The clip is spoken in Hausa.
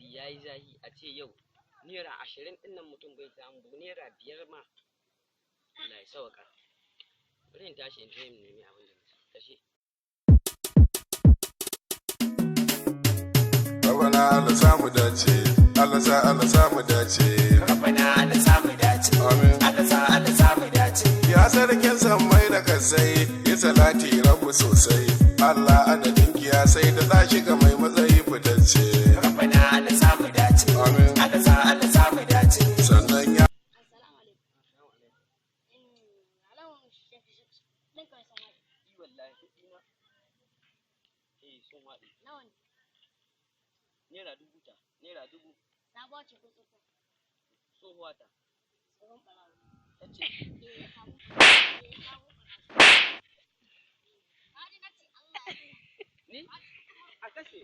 Kuɗi ya yi zahi, a ce yau naira 20 ɗin nan mutum bai samu ba, naira 5 ma. Allah ya sauƙa. Bari in tashi in je in nemi abin da na ci. Kashe. Rabbana Allah samu dace, Allah sa Allah samu dace. Rabbana Allah samu dace. Amin. Allah sa Allah samu dace. Ya sarkin sammai da kasai, yi salati rabu sosai. Allah adadin kiyasai da za shiga mai matsayi fitacce. Rabbana Allah samu dace. Amin. Allah sa Allah samu dace. Sannan ya Assalamu alaikum. Alamun ɗin kawai sun haɗe. I wallahi, kuɗi na. Eh, sun haɗe. Nawa ne? Naira 1000 ta, naira 1000. Sabuwa ce ko tsohuwa? Tsohuwa ta. Tsohon ɓarawo. Ta ce, Eh, sabon ɓarawo. Eh, sabon ɓarawo. Kaji na ce Allah ya ni? A kashe.